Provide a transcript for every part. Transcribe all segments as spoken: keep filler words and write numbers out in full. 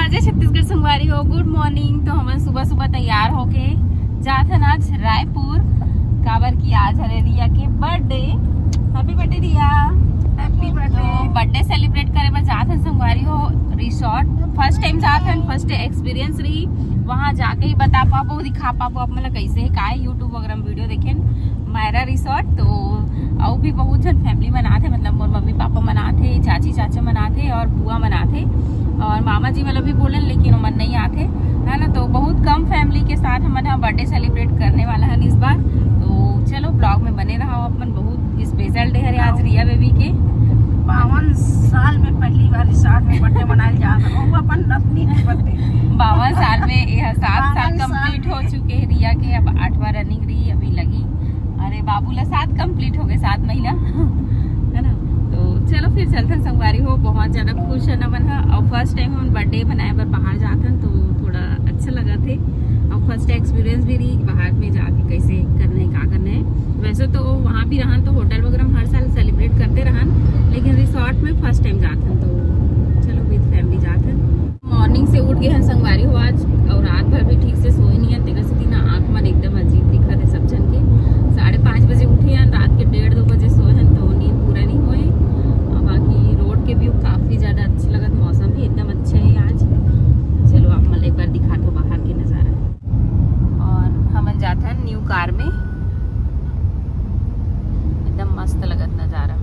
जय छत्तीसगढ़ संगवारी हो, गुड मॉर्निंग। तो हमन सुबह सुबह तैयार होके जात हन आज रायपुर, काबर कि आज हरे रिया के birthday. Happy birthday Riya. Happy birthday. तो बर्थडे सेलिब्रेट करे बर जात हन संगवारी हो रिसोर्ट। फर्स्ट टाइम जात हन, फर्स्ट एक्सपीरियंस रही। वहाँ जाके ही बता पाबो, दिखा पाबो आप मन ला कैसे है, का है। YouTube वगैरह में वीडियो देखेन मायरा रिसोर्ट। तो अउ भी बहुत झन फैमिली मन आथे, मतलब मोर मम्मी पापा मन आथे, चाची चाचा मन आथे और बुआ मन आथे और मामा जी मन ला भी बोलेन, लेकिन ओमन नहीं आथे, है ना। तो बहुत कम फैमिली के साथ हमन ह बर्थडे सेलिब्रेट करने वाला हन इस बार। तो चलो, ब्लॉग में बने रहो आप मन। बहुत स्पेशल डे हरे आज रिया बेबी के। बावन साल में पहली बार रिसोर्ट में बर्थडे मनाए जात हे, वो अपन नतनी के बर्थडे। बावन साल में, ये सात साल बावन साल कंप्लीट हो में। चुके हैं रिया के, अब आठवां रनिंग रही अभी लगी। अरे बाबू ला सात कंप्लीट हो गए, सात महीना, है ना। तो चलो फिर चलथन संगवारी हो, बहुत ज्यादा खुश है ना मन ह। और फर्स्ट टाइम हम बर्थडे बनाए बर बाहर जाथन, तो थोड़ा अच्छा लगा थे। और फर्स्ट एक्सपीरियंस भी रही बाहर में जाके, कैसे करना है, क्या करना है। वैसे तो वहाँ भी रहन तो होटल वगैरह में हर साल सेलिब्रेट करते रहन, लेकिन रिसोर्ट में फर्स्ट टाइम जाथन। तो चलो विद फैमिली जाथन। मॉर्निंग से उठ गए हैं संगवारी हो आज, और रात भर भी ठीक से सोए नहीं है, तेकर सेती ना आँख मन एकदम अजीब दिखत है सब झन के। साढ़े पाँच बजे उठे हैं, रात के डेढ़ दो बजे सोए हैं, तो नींद पूरा नहीं होए। और बाकी रोड के व्यू काफी ज्यादा अच्छा लगत, मौसम भी एकदम अच्छा है आज। चलो आप मन एक बार दिखा दो बाहर के नजारा। और हमन जात हन न्यू कार में, एकदम मस्त लगत नजारा।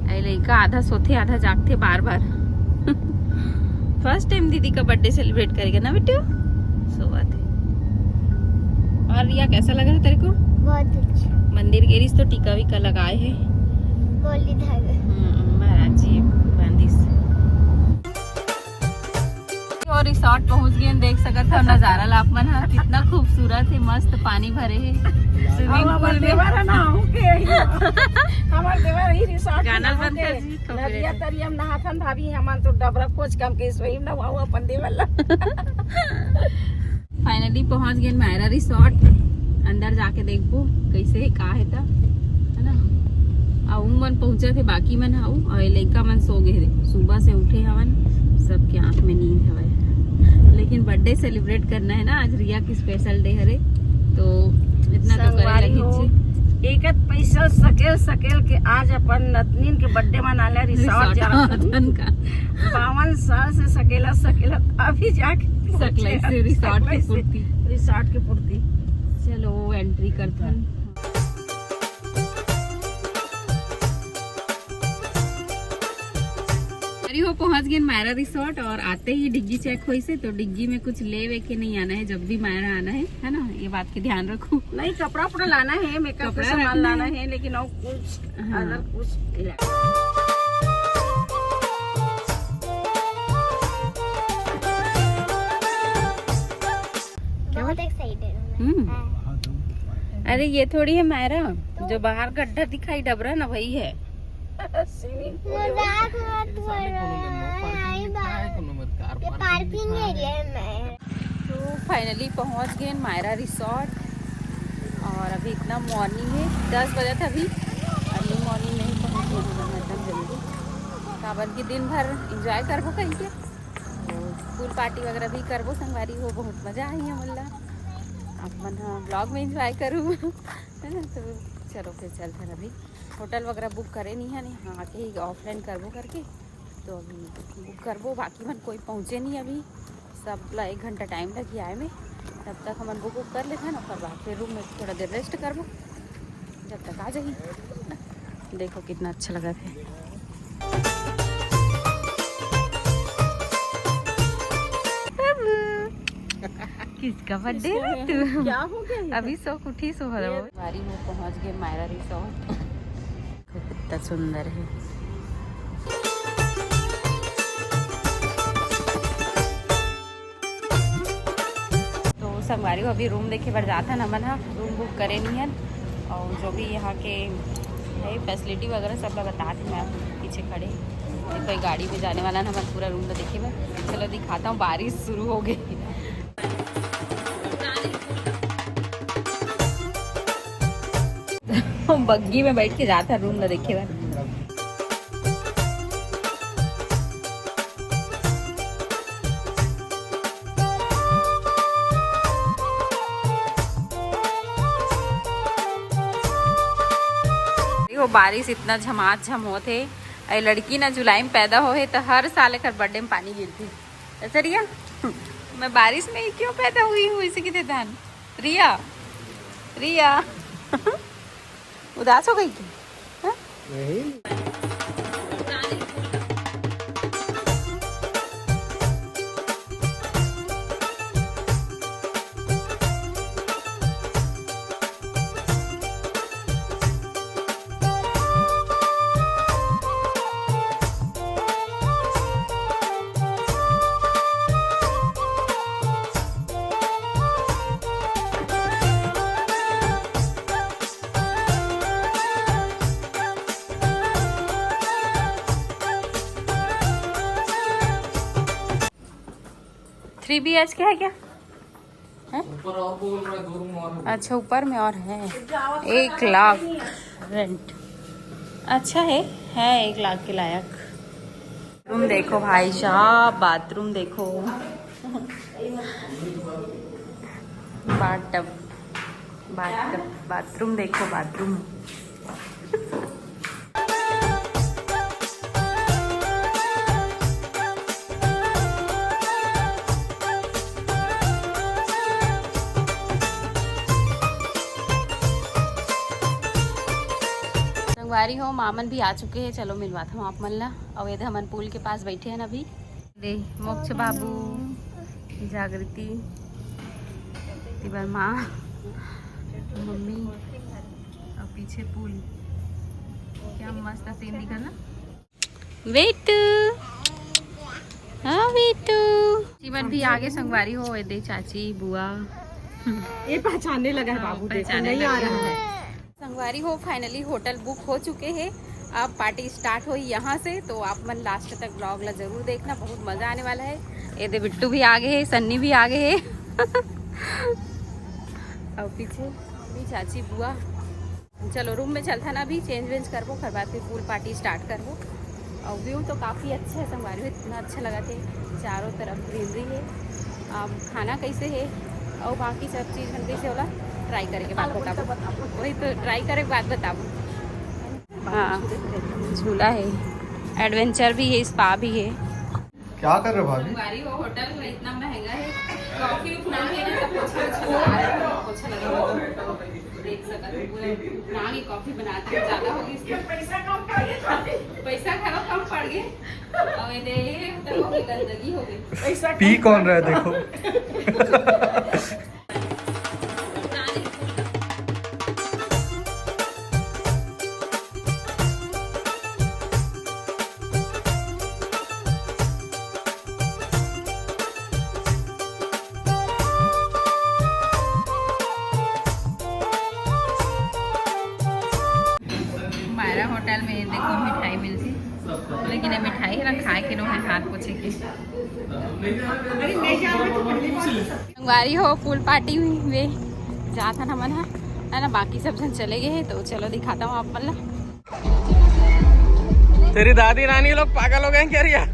अरे लइका आधा सोथे आधा जागथे बार बार। फर्स्ट टाइम दीदी का बर्थडे सेलिब्रेट करेगा ना बेटू, सो बात है। और रिया, कैसा लगा है तेरे को? बहुत अच्छा। मंदिर गेरिस तो टीका वीका लगाए है। गोली धागे। हम्म, महाराज जी बांधिस। और रिसोर्ट पहुंच गए, देख सकत हो नजारा ला आप मन ह, कितना खूबसूरत है, मस्त पानी भरे है। स्विमिंग पूल में देवर है ना, हमके यही, हमार देवर यही रिसोर्ट में गाना नहा बंद के कर जी, copyright नदिया है। तरिया में नहाथन भाभी, हमार तो डबरा कोच काम के सोई ना, वहाँ अपन देवर ला। फाइनली पहुंच गए मायरा रिसोर्ट। अंदर जाके देखबो कैसे है, का है त, है ना। अउ उमन पहुंचत हे, बाकी मन हऊ, अउ ये लइका मन सो गए हे। सुबह से उठे हवन, सबके आंख में नींद हवय, लेकिन बर्थडे सेलिब्रेट करना है ना, आज रिया की स्पेशल डे हरे, तो इतना तो करे संगवारी लगी हो, जी। एक पैसा सकेल सकेल के आज अपन नतनीन के बर्थडे मना ले रिसोर्ट रिसोर्ट जाथन। का। बावन साल से सकेला सकेला अभी जाके सकलाई से रिसोर्ट के सकलाई से पूर्ति। रिसोर्ट के पूर्ति। चलो एंट्री करथन। अरे हो पहुंच गए मायरा रिसोर्ट और आते ही डिग्गी चेक होइसे, तो डिग्गी में कुछ ले वे के नहीं आना है, जब भी मायरा आना है, है ना, ये बात के ध्यान रखो। नहीं, कपड़ा उपड़ा लाना है, मेकअप का कपड़ा सामान रखना लाना है। है, लेकिन और कुछ हाँ। अगर कुछ क्या बहुत एक्साइटेड हूँ मैं। हम्म। हाँ। अरे ये थोड़ी है मायरा, तो जो बाहर गड्ढा दिखाई डबरा ना, वही है। स्विमिंग पूल। मजाक मत करो। आई बात। ये पार्किंग एरिया है। मैं तो फाइनली पहुंच गए मायरा रिसोर्ट। और अभी इतना मॉर्निंग है, दस बजे था अभी, अर्ली मॉर्निंग नहीं पहुंच गए हम एकदम जल्दी। काबर कि दिन भर एंजॉय करबो कहीं के, तो पूल पार्टी वगैरह भी करबो संगवारी हो, बहुत मजा आई है मोला। आप मन हाँ ब्लॉग में एंजॉय करूँ, है ना। तो चलो फिर चलते हैं, अभी होटल वगैरह बुक करे नहीं है, नहीं हाँ आके ही ऑफलाइन करबो करके। तो अभी बुक करबो, बाकी मन कोई पहुँचे नहीं अभी, सब ला एक घंटा टाइम लगी आए में। तब तक हमन बुक बुक कर लेथन, ओकर बाद फिर रूम में थोड़ा देर रेस्ट करबो, जब तक आ जाही। देखो कितना अच्छा लगा थे। किसका बर्थडे है तू? क्या हो गया? अभी सो उठी सो हलो। हमारी वो पहुंच गए मायरा रिसोर्ट। कितना सुंदर है। तो संगवारी हो, अभी रूम देखे बर जात हन हमन ह, रूम बुक करे नहीं हन। और जो भी यहाँ के है फैसिलिटी वगैरह सब ला बता दी मैं, पीछे खड़े। कोई गाड़ी में जाने वाला ना, हमन पूरा रूम ला देखे बर। चलो दिखाता हूँ, बारिश शुरू हो गई। बग्गी में बैठ के जाता रूम ला देखे बर। तो बारिश इतना झमाझम होत हे। ए लड़की ना जुलाई में पैदा होहे, तो हर साल एकर बर्थडे में पानी गिरथे। ऐसा रिया, मैं बारिश में ही क्यों पैदा हुई हूँ, इसे किथे धान। रिया, रिया, उदास हो गई क्या? हाँ? नहीं। थ्री बी एच के है क्या? हैं? ऊपर और बोल रहा है, दो रूम और है। अच्छा, ऊपर में और है। एक लाख रेंट। अच्छा है, है एक लाख के लायक। रूम देखो भाई साहब, बाथरूम देखो। बाथटब, बाथटब, बाथरूम देखो, बाथरूम। संगवारी हो, मामन भी आ चुके हैं। चलो मिलवात हूँ आप मन ला। अउ एदे हमन पूल के पास बैठे हैं अभी। दे मोक्ष बाबू, जागृति, तिबर माँ, मम्मी और पीछे पूल। क्या मस्त सीन दिखा ना। बेटू, हाँ बेटू। जीवन भी आगे संगवारी हो, ए दे चाची, बुआ। ये पहचानने लगा है हाँ, बाबू, देखो, पहचानने नहीं आ लगे रहा हैं। है। संगवारी हो, फाइनली होटल बुक हो चुके हैं। अब पार्टी स्टार्ट होई यहाँ से, तो आप मन लास्ट तक ब्लॉग ला जरूर देखना, बहुत मजा आने वाला है। ये दे बिट्टू भी आ गए हैं, सन्नी भी आ गए हैं। और पीछे भी चाची बुआ। चलो रूम में चलता ना, अभी चेंज वेंज करबो, ओकर बाद फिर पूल पार्टी स्टार्ट करबो। और व्यू तो काफ़ी अच्छा है संगवारी हो, इतना अच्छा लगा थे, चारों तरफ ग्रीनरी है। अब खाना कैसे है और बाकी सब चीज़ मन कैसे होला, ट्राई करे के बाद बताबो। वही तो, ट्राई करे के बाद बताबो। हाँ, झूला है, एडवेंचर भी है, स्पा भी है। क्या कर रहे हो भाभी? संगवारी हो, होटल में इतना महंगा है, कॉफी उठना है ना, तो पोछा ओछा लगा रहे हैं, पोछा लगा हुआ है। देख सकत हो, पूरा नाम ही कॉफी बनाते हैं, ज्यादा होगी इसके। पैसा कम पड़ गया, पैसा घरो कम पड़ गया। और ये दे, ये तो बहुत गंदगी हो गई। पैसा पी कम कौन रहा है, देखो। मायरा होटल में देखो मिठाई मिलती, लेकिन ये मिठाई ना खाए के नो है, हाथ पोछे के। संगवारी हो, पूल पार्टी में जात हन हमन ह, है ना, बाकी सब झन चले गए हैं, तो चलो दिखाता हूँ आप मन ला। तेरी दादी नानी लोग पागल हो गए हैं क्या रिया?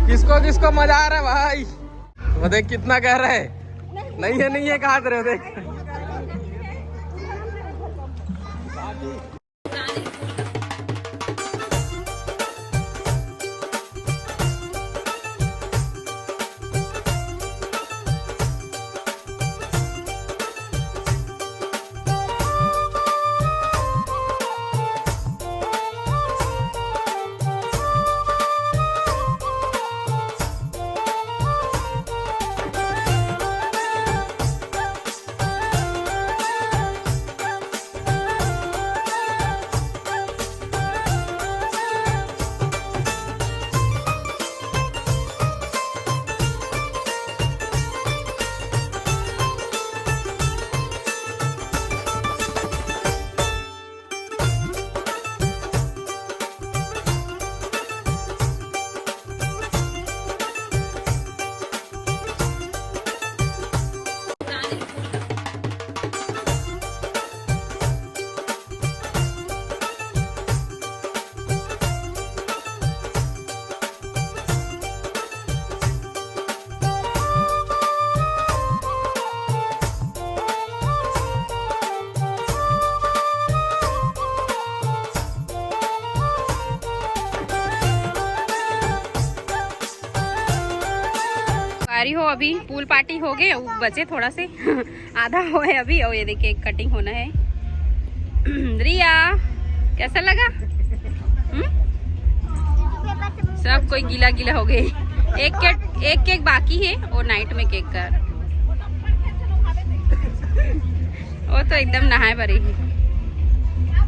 किसको किसको मजा आ रहा है भाई? वो देख कितना गहरा है। नहीं है, नहीं है, कहा रहे हो, देख। अरे हो, अभी पूल पार्टी हो गए, वो बचे थोड़ा से आधा हो है अभी। और ये देखिए, केक कटिंग होना है। रिया, कैसा लगा? हम्म? सब कोई गीला गीला हो गए। एक केक, एक केक बाकी है, वो नाइट में केक का। वो तो एकदम नहाए भरे ही।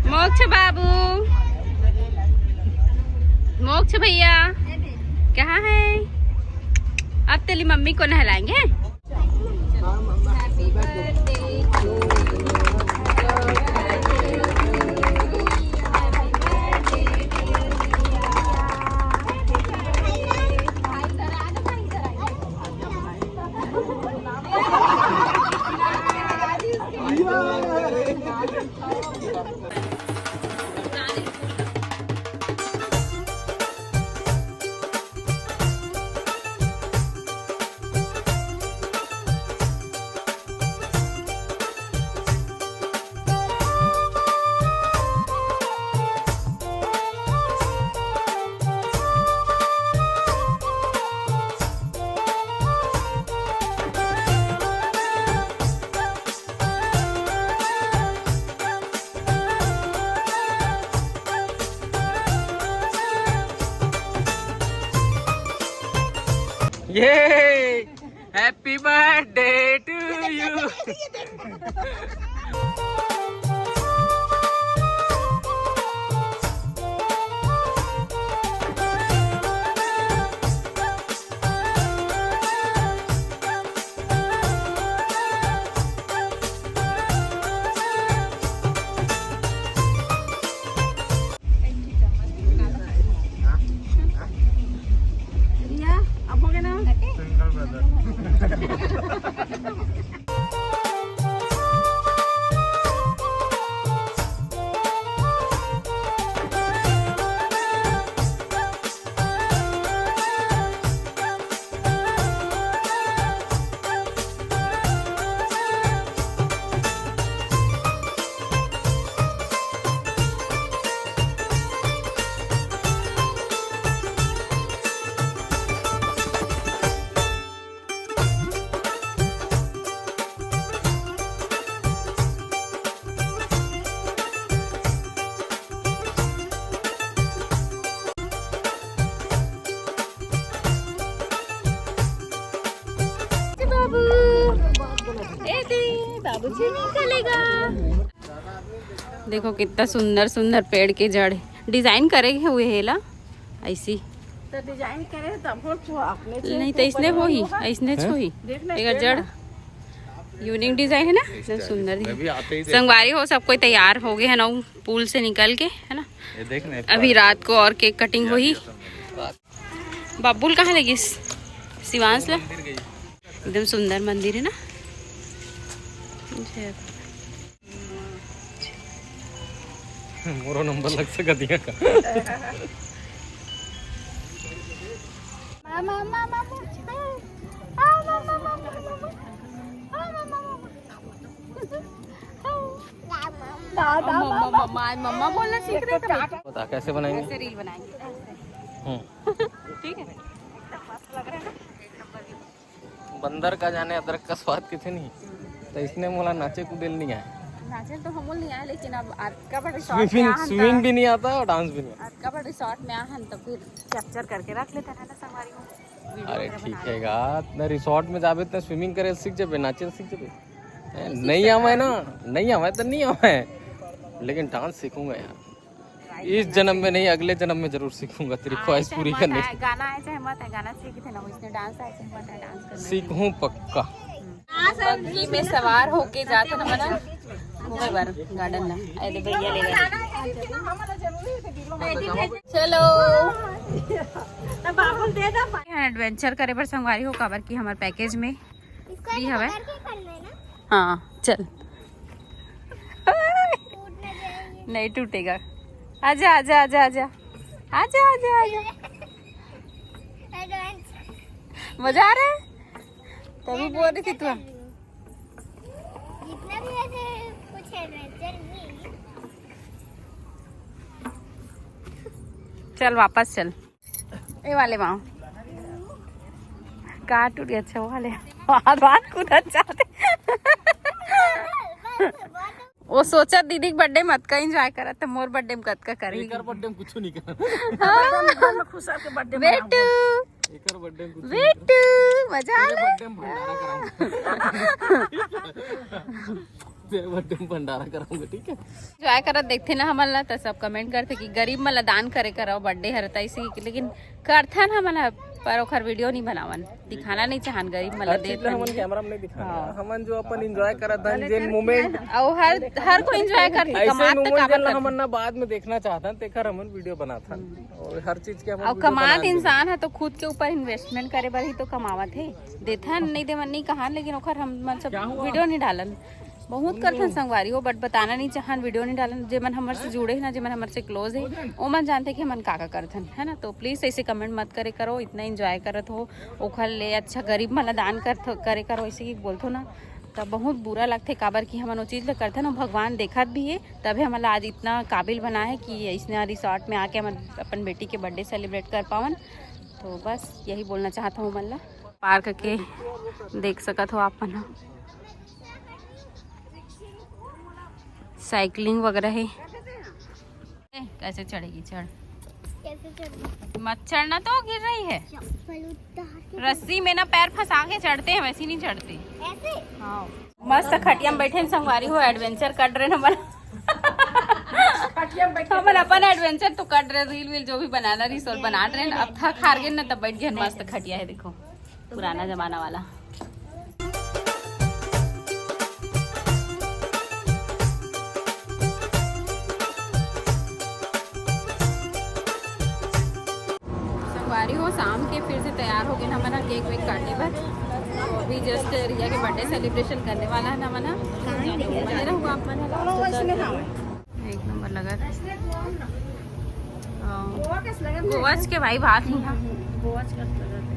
मोक्ष बाबू, मोक्ष भैया, कहाँ है? अब तेरी मम्मी को नहलाएंगे। ये Happy birthday to you। बाबू, ए दे, बाबूजी निकलेगा। देखो कितना सुंदर सुंदर पेड़ के जड़, डिजाइन करे हुए हे ला ऐसी। तो डिजाइन करे तब हो तो अपने से नहीं तो ऊपर इसने हो ही, होगा। ऐसने हैं? हो ही। देख ना, एक पेड़ जड़ ना। यूनिक डिजाइन है ना, एकदम सुंदर मैं भी आते ही देखा। संगवारी हो, सब कोई तैयार हो गए है ना, पूल से निकल के, है ना। ये देख ना, अभी रात को और केक कटिंग होही। बब्बुल कहाँ लगिस? शिवांश ला। एकदम सुंदर मंदिर है ना। मोरो नंबर लग सका दिया का। मम्मा, मम्मा बोलना सीख रहे थे। बता कैसे बनाएंगे? ऐसे रील बनाएंगे। हम्म। ठीक है। बंदर का जाने अदरक का स्वाद किथे नहीं, तो इसने मोला नाचे कूदे ल नहीं आए। नाचे तो हमू ल नहीं आए, लेकिन अब अतका बड़े शॉट में स्विमिंग, आहन स्विमिंग त, भी नहीं आता और डांस भी नहीं आता। अतका बड़े शॉट में आहन तो फिर कैप्चर करके रख लेते हैं ना संगवारी हो। वीडियो अरे वगैरह ठीक बना है लेते हैं। गा, न रिसोर्ट में जाबे तो स्विमिंग करे सीख जाबे, नाचे सीख जाबे। हैं, सीख नहीं सकता आवे है। ना, नहीं आवे तो नहीं आवे, लेकिन डांस सीखूंगा यार। इस जन्म में नहीं, अगले जन्म में जरूर सीखूंगा तेरी ख्वाहिश पूरी करने की। गाना आए चाहे मत आए, गाना सीखे थे ना, इसने डांस आए चाहे मत आए, डांस करना। सीखूं पक्का। बग्गी में सवार होके जाते ना, मतलब, घूमे बर गार्डन ला। अरे भैया ले गए। चलो। एडवेंचर करे बर संगवारी हो, काबर कि हमर पैकेज में फ्री हवय। हाँ, चल। नहीं टूटेगा। आजा, आजा, आजा, आजा। आजा, आजा, आजा। मजा आ रहा है? तभी बोल रही थी तू। जितना भी ऐसे कुछ एडवेंचर नहीं। चल, वापस चल। ए वाले माँ। काट उठ गया, अच्छा वाले। बार बार कूदत जाते। वो सोचा दीदी के बर्थडे में अतका एंजॉय करत, तो मोर बर्थडे में कतका करी। एकर बर्थडे में कुछ नहीं करना। हाँ। खुश के बर्थडे बेटू। एकर बर्थडे में कुछ नहीं करना। बेटू, मजा आ तेरे बर्थडे में भंडारा कराऊंगा। तेरे बर्थडे में भंडारा कराऊंगा, ठीक है? एंजॉय करत देखथे ना हमन ला, त सब कमेंट करथे कि गरीब मन ला दान करे करव, बर्थडे हर त ऐसे ही, लेकिन करथन हमन ह, पर ओखर वीडियो नहीं बनावन, दिखाना नहीं चाहन गरीब मन ला हर चीज ला देथन। हमन कैमरा में नहीं दिखाना। हाँ। हमन जो अपन एंजॉय करत हन, जेन मोमेंट अउ हर, हर कोई एंजॉय करथे, ऐसे कमात त मोमेंट काबर जेन ला करथे? हमन ना बाद में देखना चाहतन, तेखर हमन वीडियो बनाथन। और हर चीज के हमन अउ वीडियो कमात बनान इंसान है तो खुद के ऊपर इन्वेस्टमेंट करे बर ही तो कमावत है। देथन नहीं देवन नहीं कहान, लेकिन ओखर हम मन सब क्या हुआ? वीडियो नहीं डालन। बहुत करथन संगवारी हो, बट बताना नहीं चाहन, वीडियो नहीं डालन। जेमन हमर से जुड़े है ना, जेमन हमर से क्लोज है, ओमन जानथे कि हमन का का करथन, है ना। तो प्लीज ऐसे कमेंट मत करे करो, इतना एंजॉय करत हो, ओखर ले अच्छा गरीब मन ला दान कर, करे करो, ऐसे ही बोलथो ना, तब बहुत बुरा लगथे। काबर कि हमन वो चीज ला करथन, वो भगवान देखत भी है, तभे हमन ला आज इतना काबिल बना है कि ऐसना रिसोर्ट में आके हमन अपन बेटी के बर्थडे सेलिब्रेट कर पावन। तो बस यही बोलना चाहत हूँ मन ला। पार्क के देख सकत हो आप मन ह, साइकिलिंग वगैरह है। ए, कैसे चढ़ेगी? चढ़। कैसे चढ़ेगी? मत चढ़ना, तो गिर रही है। चप्पल उतार के रस्सी में ना पैर फंसा के चढ़ते हैं, वैसे नहीं चढ़ते। ऐसे? हाँ। मस्त खटिया में बैठे हैं संगवारी हो, एडवेंचर कट रहे हैं हमन। खटिया में बैठे हमन अपन एडवेंचर तो कट रहे, रील वील जो भी बनाना रही, सब बना रहे हैं। अब थक हार गए ना, तब बैठ गए मस्त खटिया है, देखो। पुराना जमाना वाला। संगवारी हो, शाम के फिर से तैयार हो गए हमन ह केक वेक काटे बर। तो अभी जस्ट रिया के बर्थडे सेलिब्रेशन करने वाला है हमन ह। बने रहू आप मन ह। एक नंबर लगत। हाँ। गोवा कस लगत है। गोवा के भाई बात ही है। गोवा कस लगत है।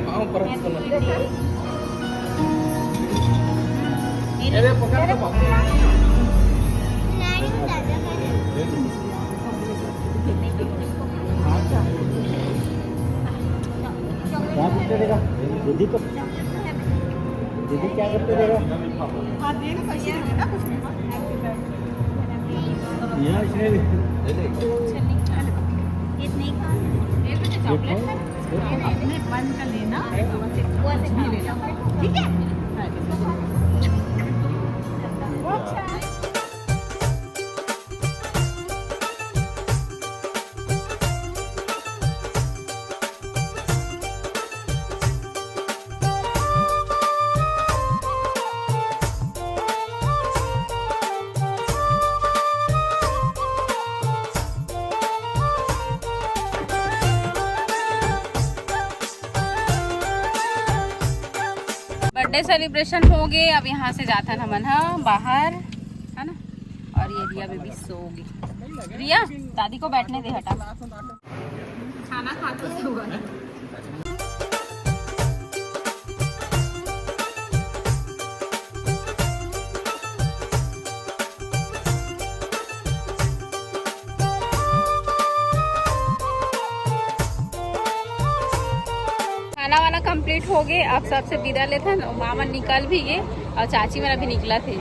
पाँव पर रखो ना। अरे पकड़ तो बाबू। क्या करते रहेगा? दीदी तो, दीदी क्या करते रहेगा? हाँ, दे ना, पैसे दे ना, कुछ नहीं। यहाँ इसने भी। ये नहीं खाना। ये तो चॉकलेट है। अपने मन का लेना, वो ऐसे खा लो। ठीक है? अच्छा। सेलिब्रेशन हो गए। अब यहाँ से जाथन हमन ह बाहर, है ना। और ये रिया बेबी सो गई। रिया, दादी को बैठने दे, हटा। खाना खाते हुए। खाना वाना कंप्लीट हो गए। अब सबसे विदा लेथन, मामा निकल भी गए और चाची मन अभी निकला थे।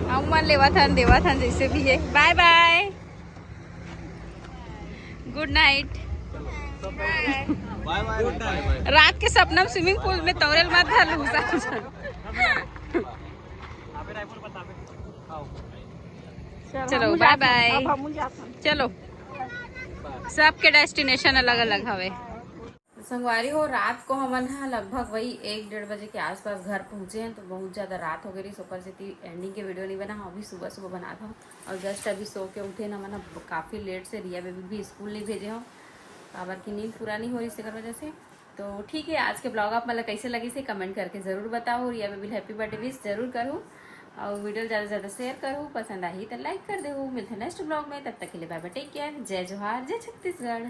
हम मन लेवा थन, देवा थन, जैसे भी है। बाय बाय, गुड नाइट। रात के सपना में स्विमिंग पूल में तौरल मत धर लूँ। चलो, बाय बाय। चलो, सबके डेस्टिनेशन अलग अलग हवे। संगवारी हो, रात को हमन ह लगभग वही एक डेढ़ बजे के आसपास घर पहुँचे हैं, तो बहुत ज़्यादा रात हो गई रही, ओकर सेती एंडिंग के वीडियो नहीं बना। हाँ, अभी सुबह सुबह बनात हूँ। और जस्ट अभी सो के उठे ना, हमन ह काफ़ी लेट से, रिया बेबी भी स्कूल नहीं भेजे हो, काबर की नींद पूरा नहीं हो रही, इसी वजह से। तो ठीक है, आज के ब्लॉग आप मतलब कैसे लगी से कमेंट करके ज़रूर बताओ। रिया बेबी हैप्पी बर्थडे विश जरूर करूँ और वीडियो ज़्यादा से ज़्यादा शेयर करूँ, पसंद आई तो लाइक कर दे। मिलते हैं नेक्स्ट ब्लॉग में, तब तक के लिए बाय बाय, टेक केयर, जय जोहार, जय छत्तीसगढ़।